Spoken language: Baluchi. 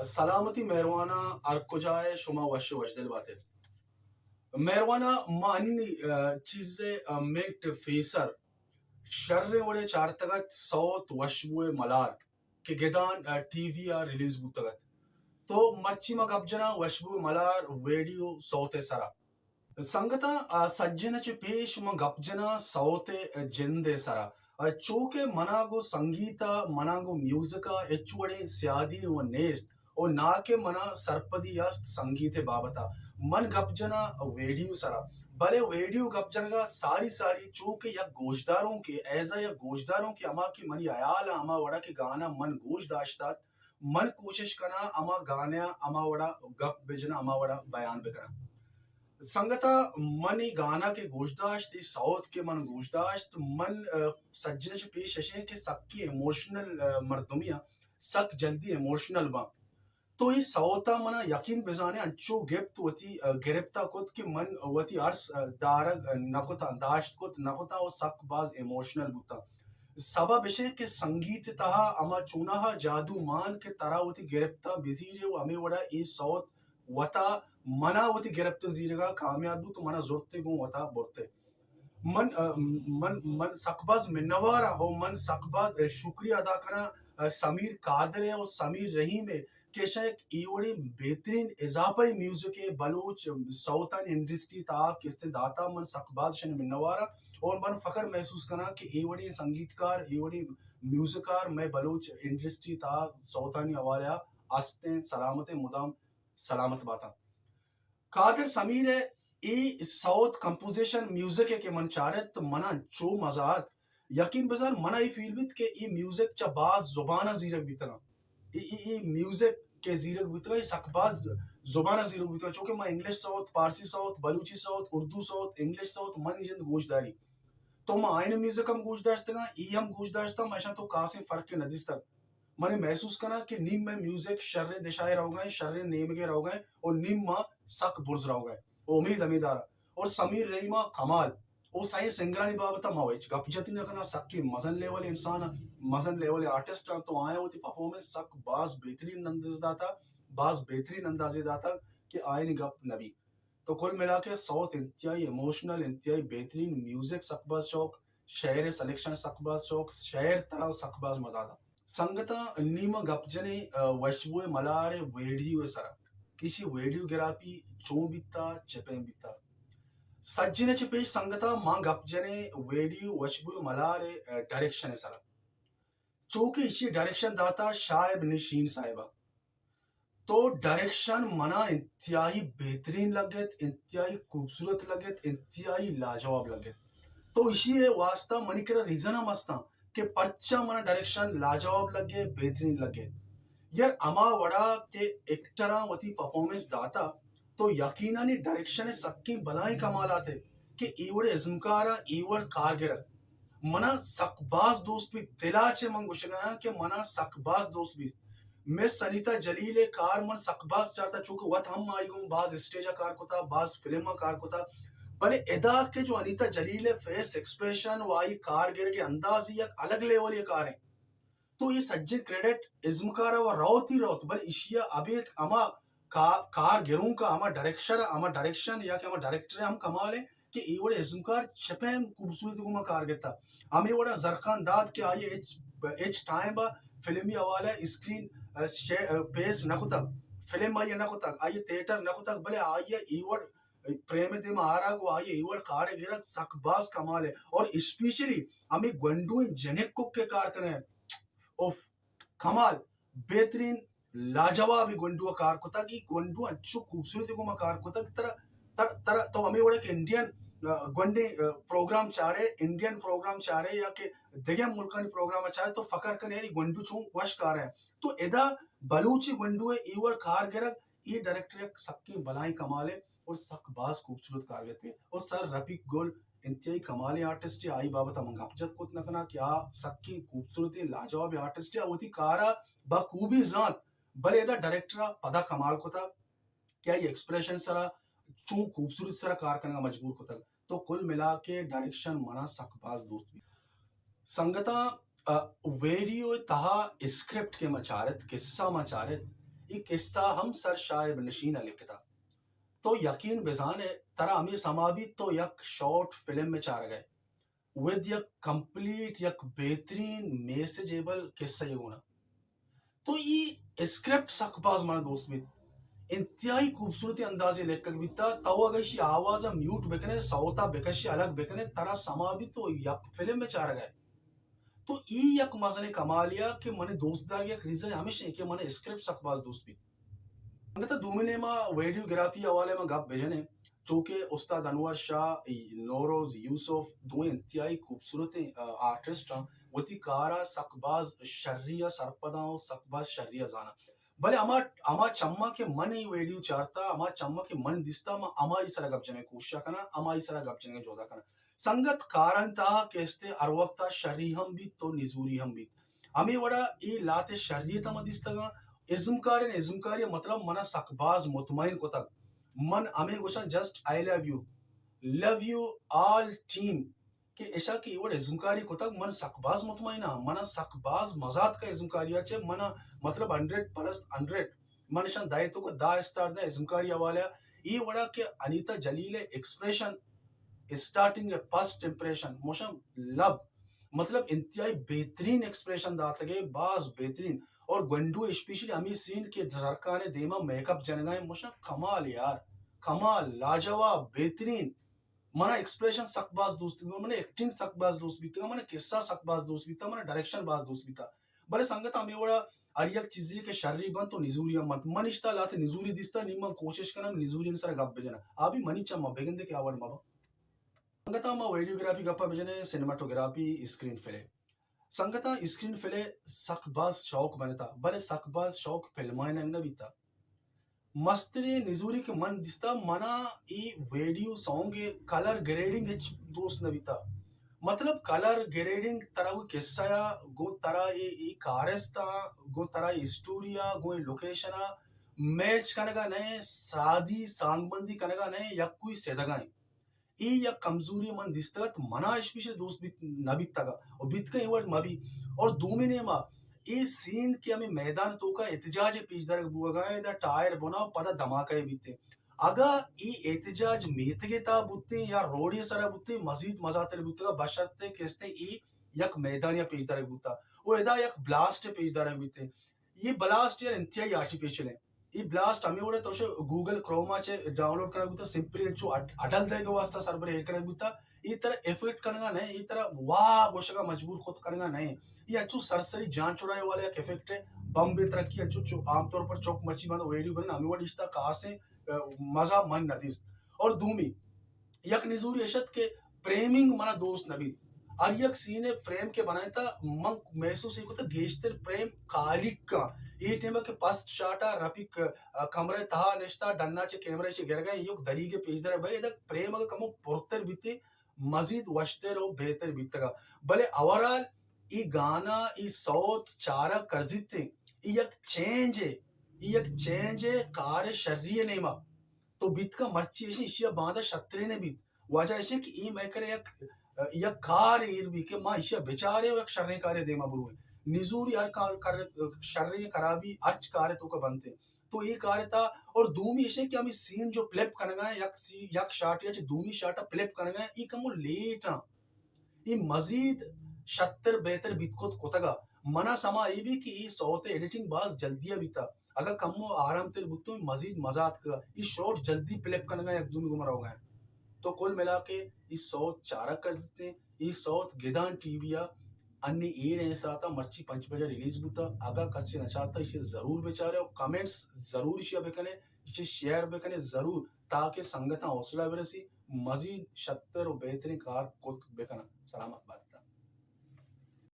سلامتی مہرواناں، ہر کجا ء شما وش ء وشدل بات ات۔ مہرواناں، ما انی، ا، چیز ء، ا، منٹ پیسر شریں وڑے چارتگ ات، سوت وشبو ء ملار کہ گدان، ا، ٹی وی ء ریلیز بوتگ ات۔ تو مرچی ما گپ جناں وشبو ء ملار ویڈیو سوت ء سرا۔ سنگتاں، آ، سجن ء چہ پیش من گپ جناں سوت ء جند ء سرا۔ آ، چو کہ منا گوں سنگیت ء، منا گوں میوزک ء ہچ وڑیں سیادی و نیست، و نا کہ منا سرپدی است سنگیت ء بابت ء۔ من گپ جناں ویڈیو سرا، بلے ویڈیو گپ جنگ ء ساری ساری چو کہ یک گوشداروں کہ ایز ء یک گوشداروں کہ ہما کہ منی حیال ء ہما وڑا کہ گانا من گوش داشتات، من کوشش کناں ہما گانا ہما وڑا گپ بجناں، ہما وڑا بیان بکناں۔ سنگتا، من اے گانا کہ گوش داشت، اے سوت کہ من گوش داشت، من، ا، سجن چہ پیش اشیں کہ سکیں ایموشنل، ا، مردمی آں، سک جلدی ایموشنل باں۔ تو اے سوتا منا یقین بزانے انچو گپت وتی، ا، گرپتا کت کہ من وتی ارس، ا، دارگ، ا، نہ کتاں، داشت کت نہ کتاں و سک باز ایموشنل بوتاں۔ سبب اشیں کہ سنگیت تہا ہما چوناہا جادو مان کہ ترا وتی گرپتا بزیرے و ہمے وڑا اے سوت وتا منا وتی گرپت زیرگا کامیاب بوت و منا زرتے گوں وتا برتے۔ من، ا، من، من سک باز منوار آں و من سک باز، ا، شکریہ ادا کناں، ا، سمیر قادر ء و سمیر رحیم ء کہ اشاں یک اے وڑیں بہترین اضافہ میوزک ء بلوچ سوتانی انڈسٹری تہا کست داتا۔ من سک باز اشانی منوار آں اور من فخر محسوس کناں کہ اے وڑیں سنگیتکار، اے وڑیں میوزکار مئے بلوچ انڈسٹری تہا سوتانی حوالہ ء ہستیں، سلامت ء مدام سلامت باتاں۔ قادر سمیر ء اے سوت کمپوزیشن میوزک ء کہ من چارت تو منا چو مزہ ات۔ یقین بزان منا اے فیل بیت کہ اے میوزک چہ باز زباناں زیرگ بیتگاں۔ اے، اے، اے میوزک کہ زیرگ بیتگاں، اے سک باز زباناں زیرگ بیتگاں، چونکہ ما انگلش سوت، پارسی سوت، بلوچی سوت، اردو سوت، انگلش سوت، من جند گوش داری۔ تو ما آئین میوزک ہم گوش داشتگاں، اے ہم گوش داشتاں، ما اشاں تو کاسیں فرق نہ دیستگ۔ من اے محسوس کناں کہ نیم مئے میوزک شریں دشائے روگا ایں، شریں نیمگے روگا ایں، اور نیم ما سک برز روگا ایں۔ و امید ہمے دارا۔ اور سمیر رحیما کمال، او سائیں سنگرانی بابت ما ہچ گپ جت نہ کناں، سکیں مزن لیول انسان، مزن لیول آرٹسٹ آں، تو آیاں وتی پرفارمنس سک باز بہترین انداز داتا، باز بہترین اندازے داتا کہ آئینی گپ نبی۔ تو کل ملا کے سوت انتہائی ایموشنل، انتہائی بہترین، میوزک سک باز شوق، شعر سلیکشن سک باز شوق، شعر ترا سک باز مزہ داں۔ سنگتاں، نی ما گپ جنیں، ا، وشبو ملار ویڈیو سرا۔ ایشی ویڈیو گرافی چون بیتا، چہ پیم بیتا۔ سجن چہ پیش سنگتاں ما گپ جنیں ویڈیو وشبو ملار، ا، ڈائریکشن سرا۔ چونکہ ایشی ڈائریکشن داتا شاہ ابن شین صاحبہ۔ تو ڈائریکشن منا انتہائی بہترین لگت، انتہائی خوبصورت لگت، انتہائی لاجواب لگت۔ تو ایشی واسطہ منی کرا ریزن ہم ہستاں کہ پرچا منا ڈائریکشن لاجواب لگے، بہترین لگے۔ یار، ہما وڑا کہ ایکٹراں وتی پرفارمنس داتا، تو یقیناً اے ڈائریکشن سکیں بلائیں کمالات ہے کہ اے وڑے ازمکاراں اے وڑ کار گرگ منا سک باز دوست بیت، دلا چہ من گوشگایاں کہ منا سک باز دوست بیت۔ مس انیتا جلیل ء کار من سک باز چارتا، چونکہ وت ہم آئی گوں باز اسٹیج ء کار کتا، باز فلم ء کار کتا، بلے ادا کہ جو انیتا جلیل ء فیس ایکسپریشن و آئی کار گرگ ء انداز یک الگ لیول ء کار ہیں۔ تو اے سجیں کریڈٹ ازمکار ء روت ہی روت، بلے ایشی ء ابید ہما کا-، کار گرونک ء ہما ڈائریکشن، ہما ڈائریکشن یا کہ ہما ڈائریکٹر ہم کمال ہے کہ اے وڑے ازمکار چہ پیم خوبصورتی گوما کار گتا۔ ہمے وڑا زرخان داد کہ آئی ہچ، ہچ ٹائم ء فلمی حوالہ اسکرین، ء، شے-، ء، پیس نہ کتگ، فلم آئی نہ کتگ، آئی تھیٹر نہ کتگ، بلے آئی اے وڑ پریم دیما آرگ و آئی اے وڑ کار گرگ سک باز کمال ہے۔ اور اسپیشلی ہمیں گونڈویں جنک کے کار کنے، اوف، کمال، بہترین، لاجواب گونڈو کار کتگ۔ ای گونڈو انچو خوبصورتی گوما کار کتگ۔ ترا، ترا، ترا تو ہمیں وڑا کہ انڈین، ا، گونڈے، ا، پروگرام چارے، انڈین پروگرام چارے یا کہ دگہ ملکانی پروگرام چارے، تو فخر کنے، یعنی گونڈو چون وش کار ہے۔ تو ادا بلوچی گونڈو ہے، ای وڑ کار گرگ، ای ڈائریکٹر یک سکیں بلائیں کمال ہے۔ اور سک باز خوبصورت کار گتے۔ اور سر رفیق گل انتہائی کمالیں آرٹسٹ ہے، آئی بابت من گپ جت کت نہ کناں کہ آ سکیں خوبصورتیں لاجواب آرٹسٹ ہے، وتی کارا بخوبی زانت، بلے ادا ڈائریکٹر پدا کمال کتا کہ آئی ایکسپریشن سرا چون خوبصورت سرا کار کنگا مجبور کتگ۔ تو کل ملا کے ڈائریکشن منا سک باز دوست بیت۔ سنگتاں، ا، ویڈیو تہا اسکرپٹ کہ ما چارت، قصہ ما چارت، اے قصہ ہم سر شاہب نشین ءَ لکھتا۔ تو یقین بزان ئے، ترا ہمے سما بیت تو یک شارٹ فلم ءَ چارگ ءَ ئے، ود یک کمپلیٹ، یک بہترین میسجیبل قصہ ءَ گونا۔ تو اے اسکرپٹ سک باز منا دوست بیت، انتہائی خوبصورتی اندازے لکھگ بیتا۔ تو اگہ اشی آواز ءَ میوٹ بکنے، صوت ءَ بکشے، الگ بکنے، ترا سما بیت تو یک فلم ءَ چارگ ءَ ئے۔ تو اے یک مزنیں کمالے ءَ کہ منی دوست دارگ یک ریزن ہمیش انت کہ منی اسکرپٹ سک باز دوست بیت۔ البتہ دومی نیما ویڈیو گرافی حوالے ما گپ بجنیں، چونکہ استاد انور شاہ، نوروز یوسف دوئیں انتہائی خوبصورتیں، آ، آرٹسٹ آں، وتی کارا سک باز شری ءَ سرپداں و سک باز شری ءَ زاناں۔ بلے ہما، ہما چماں کہ من اے ویڈیو چارتا، ہما چماں کہ من دیستا، ما ہمائی سرا گپ جنگے کوشش کناں، ہمائی سرا گپ جنگے جہدا کناں۔ سنگت، کارانی تہا کہ استے ہر وقتا شری ہم بیت تو نزوری ہم بیت۔ ہمے وڑا اے لہتے شریت ہم دیستگاں، ازمکاریں، ازمکاری مطلب منا سک باز مطمئن کتگ۔ من ہمے گوشاں، just I love you, love you all team، کہ اشاں کہ اے وڑ ازمکاری کتگ، من سک باز مطمئن آں، منا سک باز مزا اتکا ازمکاری ءَ چہ، منا مطلب ہنڈریڈ پلس ہنڈریڈ، من اشاں دہ ءِ توکا دہ اسٹار داں ازمکاری حوالہ ءَ۔ اے وڑا کہ انیتا جلیل ءِ ایکسپریشن، اسٹارٹنگ ءِ فرسٹ امپریشن، موشن لب، مطلب انتہائی بہترین ایکسپریشن داتگے، باز بہترین۔ اور گونڈو اسپیشلی ہمے سین کہ زرکان ءِ دیما میک اپ جنگا ایں، موشن کمال یار، کمال، لاجواب، بہترین۔ منا ایکسپریشن سک باز دوست بیت، منا ایکٹنگ سک باز دوست بیتگا، منا قصہ سک باز دوست بیتا، منا ڈائریکشن باز دوست بیتا۔ بلے سنگت، ہمے وڑا ہر یک چیزے کہ شری بنت تو نزوری ہم بنت۔ من اشتا لہتے نزوری دیستا، نی من کوشش کناں نزوری سرا گپ بجناں۔ آ بھی منی چما بگندے کہ آ وڑ مبا۔ سنگتاں، ما ویڈیوگرافی گپا بجنیں، سینماٹوگرافی، اسکرین پلے۔ سنگتاں، اسکرین پلے سک باز شوق بنتا، بلے سک باز شوق فلمائنگ نہ بیتا۔ مستریں نزوری کہ من دیستا، منا اے ویڈیو سانگ ءِ کلر گریڈنگ ہچ دوست نہ بیتا۔ مطلب کلر گریڈنگ، ترا وی قصہ ءَ گوں ترا اے، اے کارست ءَ گوں ترا اے اسٹوری ءَ گوں اے لوکیشن ءَ میچ کنگا نہ ایں، سادی سانگ بندی کنگا نہ ایں، یک کوئی سدگا ایں۔ اے یک کمزوری من دیستگ ات، منا اسپیشلی دوست بیت، نہ بیتگ ءُ بیتگ اے وڑ مہ بی۔ اور دومی نیما اے سین کہ ہمے میدان توکا احتجاج پیش دارگ بوگا ایں، دا ٹائر بنا ءُ پدا دھماکہ بیت۔ اگا اے احتجاج میتگے تا بوتیں یا روڈے سرا بوتیں، مزید مزاتر بوتگا، بشرطے کہ استیں اے یک میدانیا پیش دارگ بوتا ءُ ادا یک بلاسٹ پیش دارگ بیتیں۔ اے بلاسٹ یار انتہائی آرٹیفیشل ایں۔ اے بلاسٹ ہمے وڑ ءَ تو چہ گوگل کروم ءَ چہ ڈاؤنلوڈ کنگ بوتا، سمپلی انچو اڈ-، اڈل دئیگ ءِ واسطہ سربرے ایر کنگ بوتا۔ اے ترا افیکٹ کنگا نہ ایں، اے ترا واہ گوشگا مجبور کت کنگا نہ ایں۔ اے انچو سرسری جان چھڑائے والا یک افیکٹ ایں۔ بمبے ترکی انچو چو-، عام طور پر چک مرچی بند ویڈیو بنن، ہمے وڑ اشتا خاصیں، ا، مزہ من نہ دیست۔ اور دومی، یک نزوری اش ات کہ فریمنگ منا دوست نہ بیت۔ ہر یک سین ءِ فریم کہ بنائینتا، من محسوس اے کتا گیشتر فریم خالی کاں۔ اے ٹائم کہ فرسٹ شاٹ ءَ رفیق، ا، کمرہ ءِ تہا نشتا، ڈنا چہ کیمرہ چہ گرگا، ایوک دریگے پیش دارے، بھئی ادا فریم اگہ کمو پرتر بیتیں، مزید وشتر ءُ بہتر بیتگا۔ بلے اوورآل اے گانا، اے سوت چارگ کرزیتیں، اے یک چینج اے، اے یک چینج اے کار شری ءِ نیما۔ تو بیتگا مرچی ایشی، ایشی ءَ باندا شترین بیت۔ وجہ ایشی کہ اے مئے کرا یک، یک کار ایر بی کہ ما ایشی ءَ بچاریں ءُ یک شریں کارے دیما برویں۔ نزوری ہر کار، کار، شریں خرابی ہرچ کارے توکا بنتے۔ تو اے کار تا، اور دومی ایشی کہ ہمیں سین جو فلپ کنگا ایں، یک سی-، یک شاٹ یا چہ دومی شاٹ فلپ کنگا ایں، اے کمو لیٹ آں۔ اے مزید شتر بہتر بیت کت کتگا۔ منا سما اے بی کہ اے سوت ایڈیٹنگ باز جلدی ءَ بیتا۔ اگاں کمو آرام تر بوتوں، مزید مزہ اتکگا۔ اے شاٹ جلدی فلپ کنگا، یک دومی گوما روگا ایں۔ تو کل ملا کے اے سوت چارگ کرزیتیں، اے سوت گدان ٹی وی ءَ انی ایر ایں ساعتا مرچی پنچ بجہ ریلیز بوتا۔ اگاں کسے نہ چارتا، ایشی ضرور بچارے اور کمنٹس ضرور ایشی بکنے، ایشی شیئر بکنے ضرور، تاکہ سنگتاں حوصلہ برسی، مزید شتر و بہترین کار کت بکنن۔ سلامت بات۔